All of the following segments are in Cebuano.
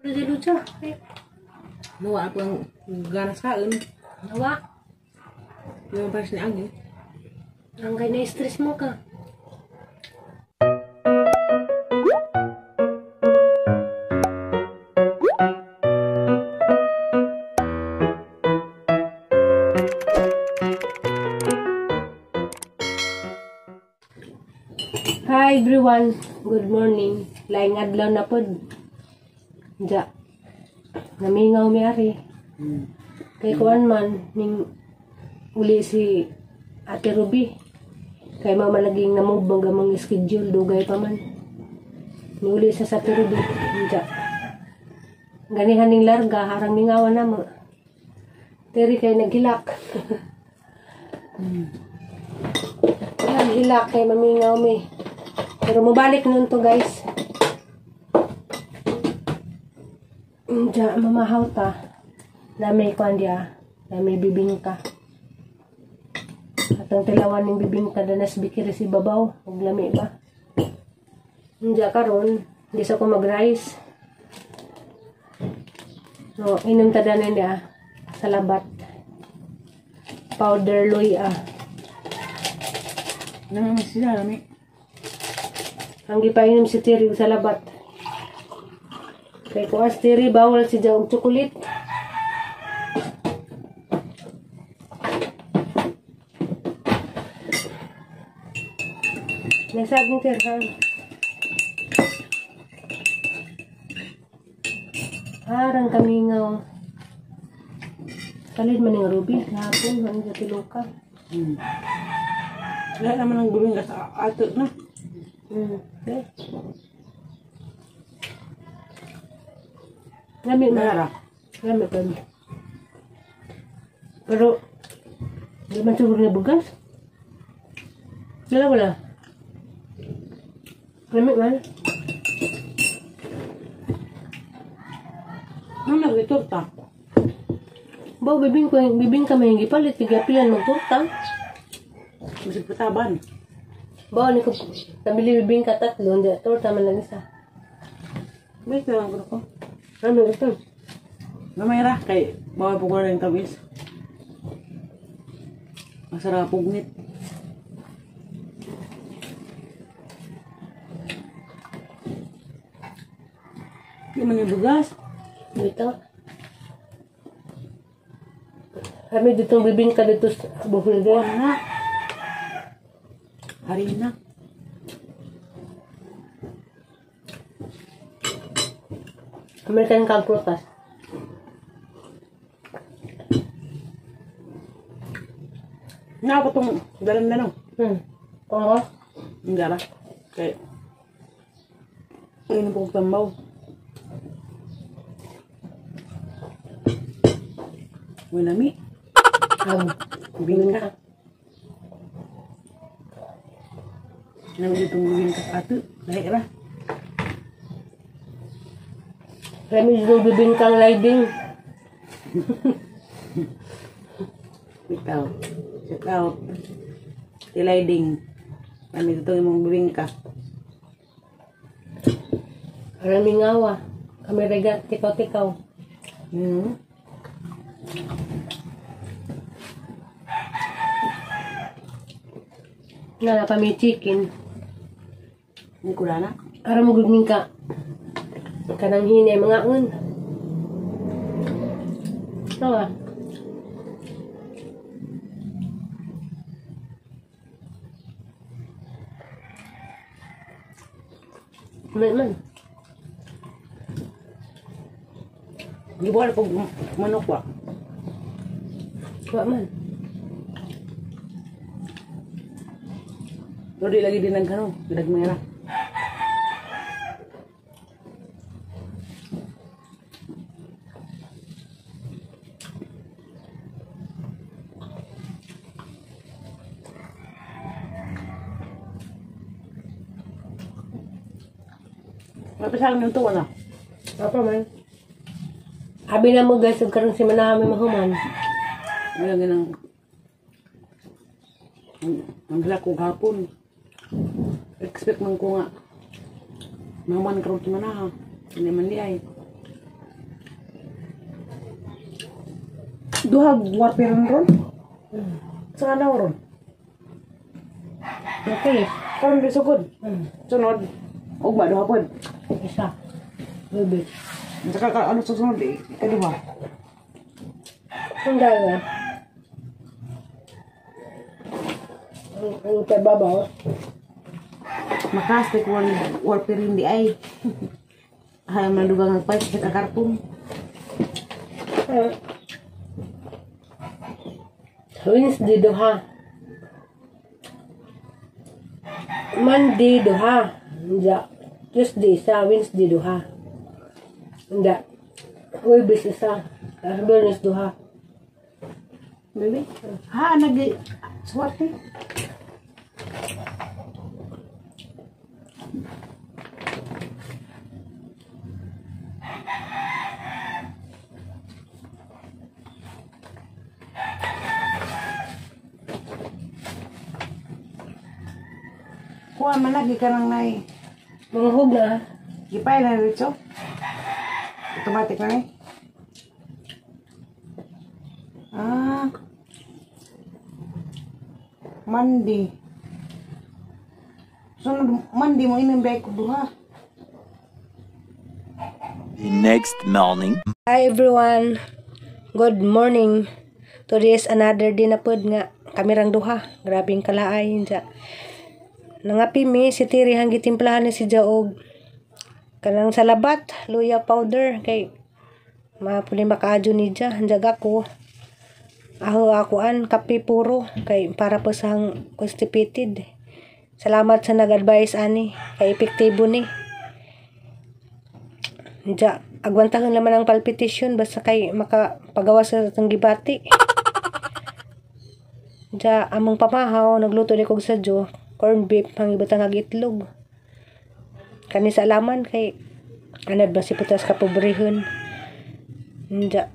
Lucha, lucha. Eh, Nawa ako ang ganas kaon. Nawa. Yung pares ni Agi. Ang kay na-stress mo ka. Hi everyone, good morning. Laing adlaw na pod. Ja. Namingaw mi ari. Kay kuan man ning uli si Ate Ruby. Kay mama laging namubang gamang schedule dugay pa man. Niuli sa Ate Ruby. Ja. Ganihan ning larga harang mingawan na mo. Teri kay naghilak. Naghilak kay mamingaw mi. Pero mabalik nun to, guys. Diya, mamahaw ta. Nami kuan diya. Nami bibingka. Atong tilawan ning bibingka danas bikiri si babaw. Ug lami ba? Diya karon, di sa ko mag-rice. So, inom ta danan diya. Salabat. Powder luya. Nami sila lami. Ang gipainom si Terry og salabat. Kay kuas Terry bawal si og chocolate. Nasaging Terry ha. Harang kamingaw. Palid man ning Ruby hapon man sa tiluka. Wala naman ang bibingka sa ato na. Okay. Lami man. Lami pa. Pero, di man siguro na bugas. Wala wala. Lami man. Ano nag-iturta? Ba, bibingka may gipalit, tigapilan magturta. Masig pataban. Ba, ni ko, nabili bibingka tatlo, hindi, torta man lang isa. Wait lang ko. Ano ito? Gamay ra, kay bawal po ko na yung tamis. Masarap pugnit. Di man yung bugas. Dito. Kami ditong bibingka dito sa Bohol. Wala na. Harina. American kang prutas. Nga pa itong dalam na no. Oo. Ang gara. Kaya, ayun po tambaw. Wala mi. Bibingka. Nang ditong bibingka sa ato. Lahi ra. Rami ditong bibingkang lighting. Ikaw. Shout out. Tiliding. Rami ditong imong bibingka. Rami ngawa. Kami regat tikaw-tikaw. Nga pa may chicken. Hindi ko na. Aram mo gud ka. Kanang hinay mga un. Tawa. Man man. Di ba ko manok wa? Wa man. Pero di lagi din nagkano, dinagmera. Mapisang nito wala. Apa man? Abi na mo guys, ug karon si manami mahuman. Wala ganang ang gila ko gapon. Expect man ko nga mahuman karon si manaha. Hindi man di ay. Duha warfarin ron? Sa adlaw ron? Okay. Karon di sugod. Sunod. Ugma duha pod. Isa. Bebe. Saka ka ano susunod eh? Kaduha. Ang dala. Ang tababaw. Makas tek one warfarin di ay. Hay man dugang nagpalit sa kakarton. Wednesday duha. Monday duha. Nja. Tuesday isa, Wednesday duha. Nja. Huwebes isa. Tapos Biyernes duha. Bebe. Ha nag swerte. Kuha man lagi ka nang nay. Manghog na. Gipay na dito. Automatic na eh. Ah. Monday. Sunod Monday mo inom ko duha. The next morning. Hi everyone. Good morning. Today is another day na pod nga kami rang duha. Grabing kalaay ja. Nangapi mi si Tiri hang gitimplahan ni si Jaog kanang salabat, luya powder kay mapuli makaadyo ni ja. Hanjag ako. Aho akuan kape puro kay para po sa constipated. Salamat sa nag-advise ani kay epektibo ni. Ja, agwantahon naman ang palpitation basta kay makapagawa sa atong gibati. Ja, among pamahaw nagluto ni kog sadyo, corn beef pangibutang ag itlog. Kani sa alaman kay anad ba si putas ka pobrehon. Ja.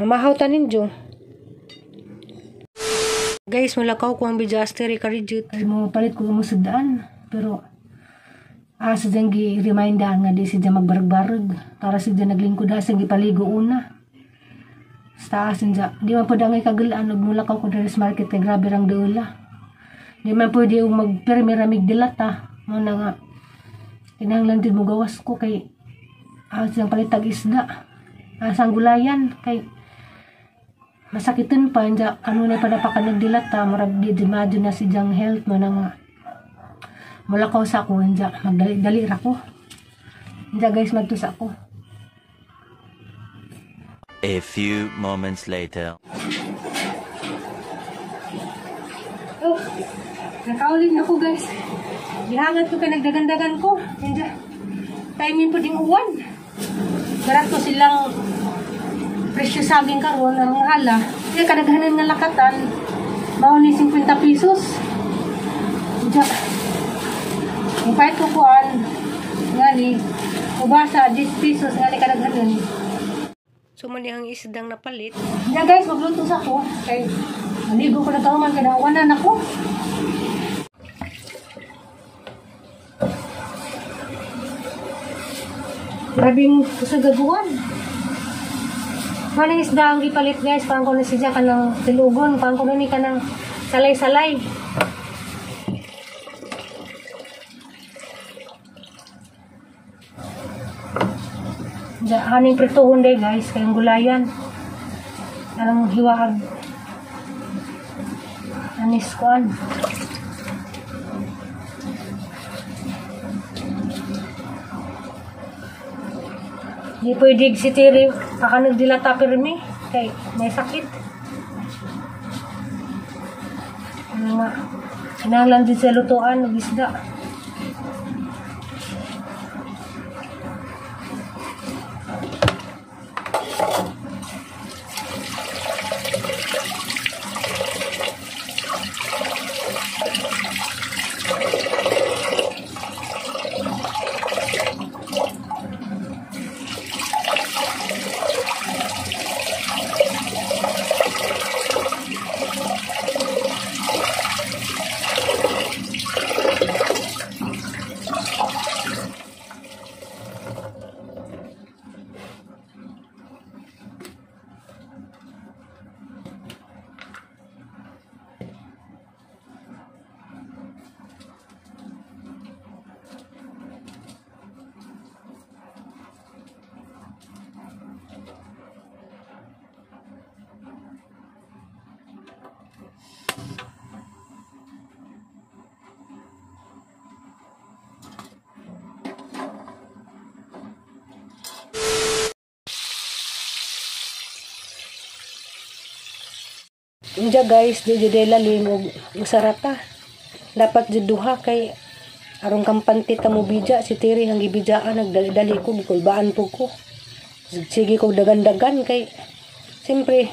Mamahaw ta ninyo. Guys, mulakaw ko ang bijaster karijut. Ay mo palit ko mo sudaan pero asa dyan gi-reminder nga di siya magbarag-barag para siya naglingkod asa gipaligo una. Sa taas siya di man pud angay kagulaan og mulakaw ko diri sa market kay grabe rang duula. Di man pwede og magpirmi-ramig dilata mo na nga kinahanglan jud mo gawas ko kay asa siyang palitag isda. Asang gulayan kay masakitin pa anja kanunay pa napakanag dilata murag di madyo na si jang health mo na nga mulakaw sa ako anja magdali-dali ra ko. Anja guys magtus ako. A few moments later. Oh, nakaulin ako guys. Gihangat ko kay nagdagandagan ko. Anja timing po ding uwan. Barato silang presyo saging karon ang hala. Kaya kadaghanan nga lakatan mao ni 50 pesos. Anja ang pahit ko kuan ngani ubasa 10 pesos ngani kadaghanan. So man ang isdang napalit. Ya guys, magluto sa ko kay maligo ko na tahuman kay nawanan ako. Grabing kusagaguan. Manang isda ang gipalit guys, pang ko na siya kanang tilugon, pang ko na ni kanang salay-salay. Haning prituhon day guys, kayong gulayan. Anong hiwaag anis kuan. Di pwede si Tiri baka nagdilata pirmi kay may sakit. Ano nga, kinahanglan din sa lutuan og isda. Unja guys, di jud lalim og usarata. Dapat jud duha kay aron kampante ta mo bija si Tiri hang gibijaan nagdali-dali ko gikulbaan pug ko. Sige ko dagan-dagan kay siyempre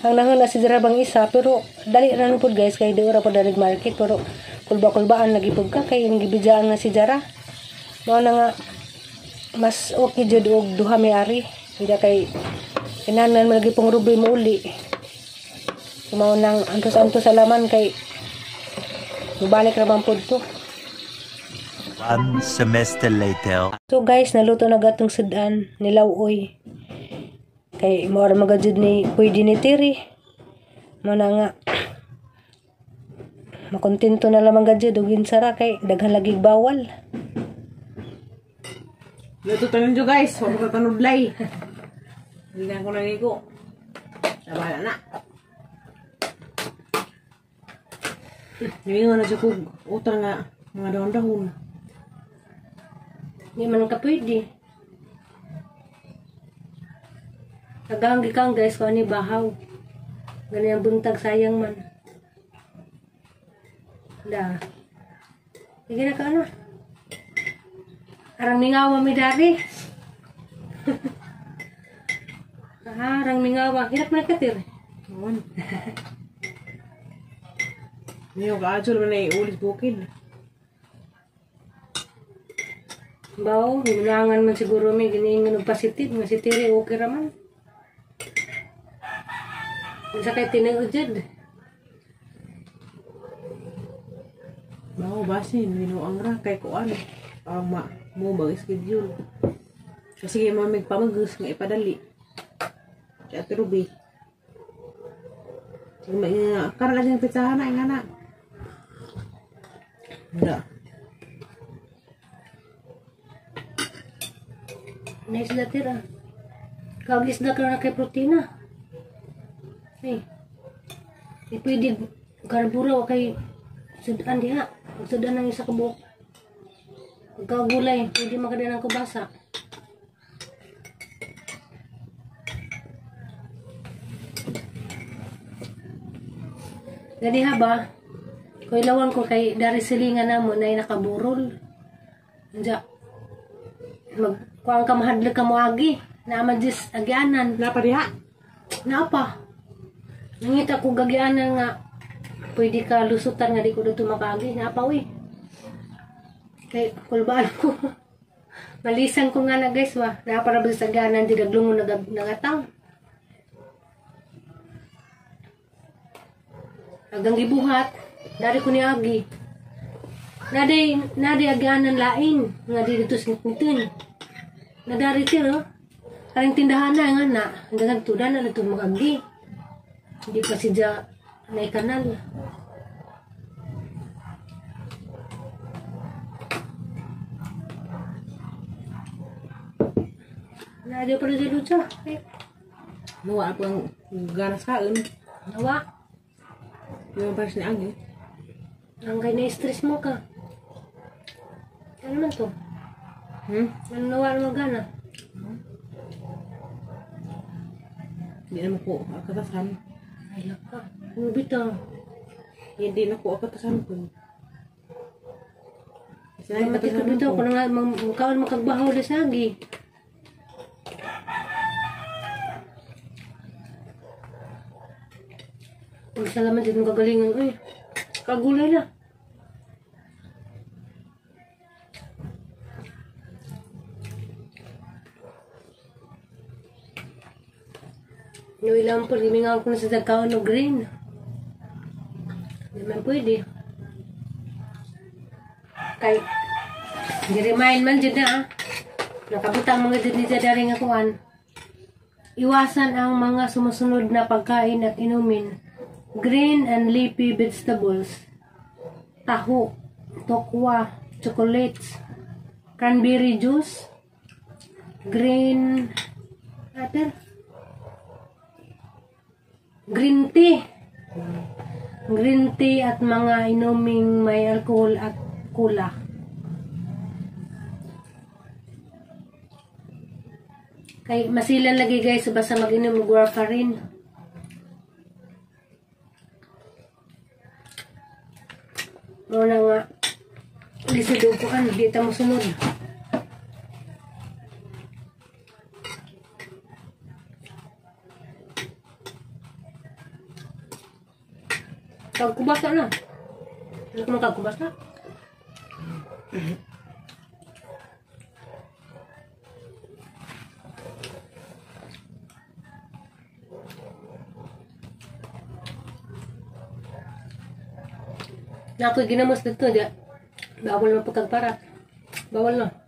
ang nangon na si Jarabang isa pero dali ra pud guys kay di ora pud darig market pero kulba-kulbaan lagi pud ka kay ang gibijaan nga si Jara. Mao na nga mas okay jud og duha may ari. Hindi kay kinahanglan man lagi pong rubi mo uli. Mao nang antos-antos sa laman kay mubalik ra man pud to. One semester later. So guys, naluto na gatong sudan nilaw-oy. Kay mao ra magad jud ni pwede ni Tiri. Mao na nga makontento na lamang gad jud og ginsara kay daghan lagi bawal. Luto tanon jo guys, wa mo panudlay. Hindi na ko naligo. Bahala na. Niingon na siya kog utang nga mga dahon-dahon. Di man ka pwede. Aganggi kang guys, kung ano bahaw. Ganyan buntag, sayang man. Da. Sige na ka ano. Arang mingawa mi dari. Arang mingawa. Hirap na katir. Awan. Niyo ka-adyo naman ay ulit bukid. Baw, hinangan man siguro may giniingan og positive nga si Tiri okay ra man. Unsa kay tinuod jud? Baw, basin binuang ra kay kuan. Ang ma mo bag schedule. Kasi kay mamig pamagus nga ipadali. Si Ate Ruby. Sige, mainga. Karon lang yung pitsahan na, inga na. Wala. Nice na tira. Kagis na ka na kay protina. Ay. Di pwede garbura o kay sudan diha. Sudan ang isa ka buok. Pagkagulay, pwede makadala ng kubasa. Gani ha ba? Kuilawan ko kay dari silingan na mo na nakaburol. Diya. Magkuang ka mahadlok ka moagi. Naman jis agianan. Napa diha? Napa. Nangita ko gagianan nga pwede ka lusutan nga di ko dito makaagi. Napa uy. Kay kulbaan ko. Malisan ko nga na guys wa. Napa ra ba sa agianan di gaglungon nagatang. Agang gibuhat, dari ko ni agi. Naday agianan lain nga di dito sa nitun. Nadari tiro. Karing tindahan na nga na, hanggang tudan na dito magagi. Hindi pa siya naikanal. Naday pa rin siya lucha. Nawa po ang ganas kaon. Nawa. Yung pares ni Agi. Ang kay na-stress mo ka. Ano man to? Ano nawa mo gana? Hindi naman ko akatasan. Ay laka. Ano bitaw? Hindi na ko akatasan ko. Ay, mati ka bitaw. Kung nga mukhaan makagbahaw na sa Agi. Ang salamat din kagalingan. Uy, kagulay na. No, ilang po, gimingaw ko na sa dagkaon no green. Hindi man pwede. Kay, gi-remind man dyan na ah. Nakabutang mga dyan dyan dari nga kuan. Iwasan ang mga sumusunod na pagkain at inumin. Green and leafy vegetables, taho, tokwa, chocolates, cranberry juice, green water, green tea at mga inuming may alcohol at cola. Kay masilan lagi guys basta mag-inom og warfarin. Mao na nga lisod og kuan, di ta mosunod. Kagkubasa na. Ano ka man kagkubasa? Na ako'y ginamos dito, di. Bawal na pagkagparat. Bawal na.